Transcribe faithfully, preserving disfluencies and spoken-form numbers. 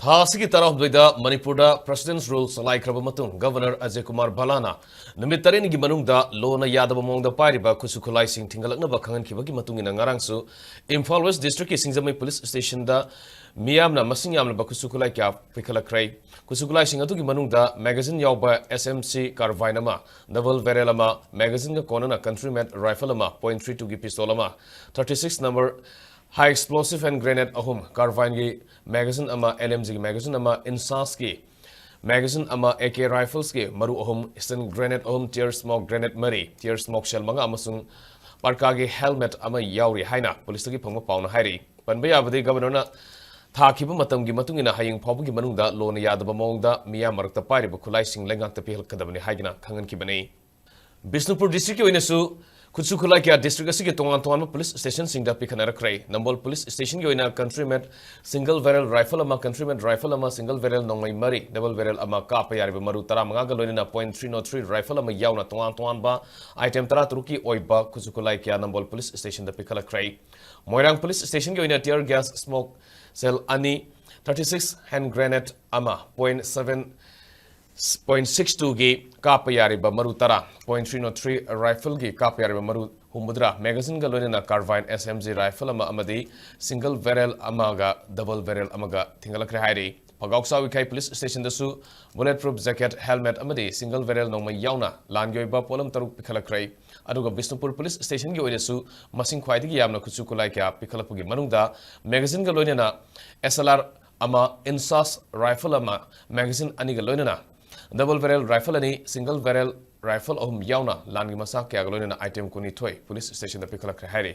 ꯊꯥ ꯑꯁꯤꯒꯤ ꯇꯔꯥꯍꯨꯝꯗꯣꯏꯗ ꯃꯅꯤꯄꯨꯔꯗ President's Rule ꯆꯂꯥꯏꯈ꯭ꯔꯕ ꯃꯇꯨꯡ, Governor ꯑꯖꯌ ꯀꯨꯃꯥꯔ ꯚꯜꯂꯥꯅ ꯅꯨꯃꯤꯠ ꯇꯔꯦꯠꯅꯤꯒꯤ ꯃꯅꯨꯡꯗ ꯂꯣꯅ ꯌꯥꯗꯕ ꯃꯑꯣꯡꯗ ꯄꯥꯏꯔꯤꯕ ꯈꯨꯠꯁꯨ ꯈꯨꯠꯂꯥꯏꯁꯤꯡ ꯊꯤꯡꯒꯠꯂꯛꯅꯕ ꯈꯪꯍꯟꯈꯤꯕꯒꯤ ꯃꯇꯨꯡ ꯏꯟꯅ, ꯉꯔꯥꯡꯁꯨ ꯏꯝꯐꯥꯜ West Districtꯀꯤ ꯁꯤꯡꯖꯃꯩ Police Stationꯗ ꯃꯤꯌꯥꯝꯅ ꯃꯁꯤꯡ ꯌꯥꯝꯂꯕ ꯈꯨꯠꯁꯨ ꯈꯨꯠꯂꯥꯏ ꯀꯌꯥ ꯄꯤꯈꯠꯂꯛꯈ꯭ꯔꯦ꯫ ꯈꯨꯠꯁꯨ ꯈꯨꯠꯂꯥꯏꯁꯤꯡ ꯑꯗꯨꯒꯤ ꯃꯅꯨꯡꯗ magazine ꯌꯥꯎꯕ S M C carbine ꯑꯃ, double barrel ꯑꯃ, magazineꯒ ꯀꯣꯟꯅꯅ country-made rifle ꯑꯃ, point three twoꯒꯤ pistol ꯑꯃ, thirty-six number high explosive hand grenade ꯑꯍꯨꯝ, carbineꯒꯤ magazine ꯑꯃ, L M Gꯒꯤ magazine ꯑꯃ, INSASꯀꯤ magazine ꯑꯃ, A K riflesꯀꯤ ꯃꯔꯨ ꯑꯍꯨꯝ, stun grenade ꯑꯍꯨꯝ, tear smoke grenade ꯃꯔꯤ, tear smoke shell ꯃꯉꯥ ꯑꯃꯁꯨꯡ ꯄꯔꯀꯥꯒꯤ helmet ꯑꯃ ꯌꯥꯎꯔꯤ ꯍꯥꯏꯅ ꯄꯨꯂꯤꯁꯇꯒꯤ ꯐꯪꯕ ꯄꯥꯎꯅ ꯍꯥꯏꯔꯤ꯫ ꯄꯟꯕ ꯌꯥꯕꯗꯤ, Governorꯅ ꯊꯥꯈꯤꯕ ꯃꯇꯝꯒꯤ ꯃꯇꯨꯡ ꯏꯟꯅ ꯍꯌꯦꯡ ꯐꯥꯎꯕꯒꯤ ꯃꯅꯨꯡꯗ ꯂꯣꯅ ꯌꯥꯗꯕ ꯃꯑꯣꯡꯗ ꯃꯤꯌꯥꯝ ꯃꯔꯛꯇ ꯄꯥꯏꯔꯤꯕ ꯈꯨꯠꯂꯥꯏꯁꯤꯡ ꯂꯩꯉꯥꯛꯇ ꯄꯤꯍꯜꯂꯛꯀꯗꯕꯅꯤ ꯍꯥꯏꯗꯨꯅ ꯈꯪꯍꯟꯈꯤꯕꯅꯤ꯫ ꯕꯤꯁꯅꯨꯄꯨꯔ districtꯀꯤ ꯑꯣꯏꯅꯁꯨ ꯈꯨꯠꯁꯨ ꯈꯨꯠꯂꯥꯏ ꯀꯌꯥ district ꯑꯁꯤꯒꯤ ꯇꯣꯉꯥꯟ ꯇꯣꯉꯥꯟꯕ police stationꯁꯤꯡꯗ ꯄꯤꯈꯠꯅꯔꯛꯈ꯭ꯔꯦ꯫ ꯅꯝꯕꯣꯜ Police Stationꯒꯤ ꯑꯣꯏꯅ country-made single barrel rifle ꯑꯃ, country-made rifle ꯑꯃ, single barrel ꯅꯣꯡꯃꯩ ꯃꯔꯤ, double barrel ꯑꯃ, ꯀꯥꯞꯄ ꯌꯥꯔꯤꯕ ꯃꯔꯨ ꯇꯔꯥꯃꯉꯥꯒ ꯂꯣꯏꯅꯅ point three nought three rifle ꯑꯃ ꯌꯥꯎꯅ ꯇꯣꯉꯥꯟ ꯇꯣꯉꯥꯟꯕ item ꯇꯔꯥꯇꯔꯨꯛꯀꯤ ꯑꯣꯏꯕ ꯈꯨꯠꯁꯨ ꯈꯨꯠꯂꯥꯏ ꯀꯌꯥ ꯅꯝꯕꯣꯜ Police Stationꯗ ꯄꯤꯈꯠꯂꯛꯈ꯭ꯔꯦ꯫ ꯃꯣꯏꯔꯥꯡ Police Stationꯒꯤ ꯑꯣꯏꯅ tear gas smoke shell ꯑꯅꯤ, thirty-six hand grenade ꯑꯃ, point seven point six twoꯒꯤ ꯀꯥꯞꯄ ꯌꯥꯔꯤꯕ ꯃꯔꯨ ꯇꯔꯥ, point three nought three rifleꯒꯤ ꯀꯥꯞꯄ ꯌꯥꯔꯤꯕ ꯃꯔꯨ ꯍꯨꯝꯐꯨꯇꯔꯥ, magazineꯒ ꯂꯣꯏꯅꯅ carbine S M G rifle ꯑꯃ ꯑꯃꯗꯤ single barrel ꯑꯃꯒ double barrel ꯑꯃꯒ ꯊꯤꯡꯒꯠꯂꯛꯈ꯭ꯔꯦ ꯍꯥꯏꯔꯤ꯫ ꯐꯒꯥꯎꯆꯥꯎ ꯏꯀꯥꯏ Police Stationꯗꯁꯨ bullet proof jacket, helmet ꯑꯃꯗꯤ single barrel ꯅꯣꯡꯃꯩ ꯌꯥꯎꯅ ꯂꯥꯟꯒꯤ ꯑꯣꯏꯕ ꯄꯣꯠꯂꯝ ꯇꯔꯨꯛ ꯄꯤꯈꯠꯂꯛꯈ꯭ꯔꯦ꯫ ꯑꯗꯨꯒ ꯕꯤꯁꯅꯨꯄꯨꯔ Police Stationꯒꯤ ꯑꯣꯏꯅꯁꯨ ꯃꯁꯤꯡ ꯈ꯭ꯋꯥꯏꯗꯒꯤ ꯌꯥꯝꯅ ꯈꯨꯠꯁꯨ ꯈꯨꯠꯂꯥꯏ ꯀꯌꯥ ꯄꯤꯈꯠꯂꯛꯄꯒꯤ ꯃꯅꯨꯡꯗ magazineꯒ ꯂꯣꯏꯅꯅ S L R ꯑꯃ, INSAS rifle ꯑꯃ, magazine ꯑꯅꯤꯒ ꯂꯣꯏꯅꯅ double barrel rifle ꯑꯅꯤ, single barrel rifle ꯑꯍꯨꯝ ꯌꯥꯎꯅ ꯂꯥꯟꯒꯤ ꯃꯆꯥꯛ ꯀꯌꯥꯒ ꯂꯣꯏꯅꯅ item ꯀꯨꯟꯅꯤꯊꯣꯏ Police Stationꯗ ꯄꯤꯈꯠꯂꯛꯈ꯭ꯔꯦ ꯍꯥꯏꯔꯤ꯫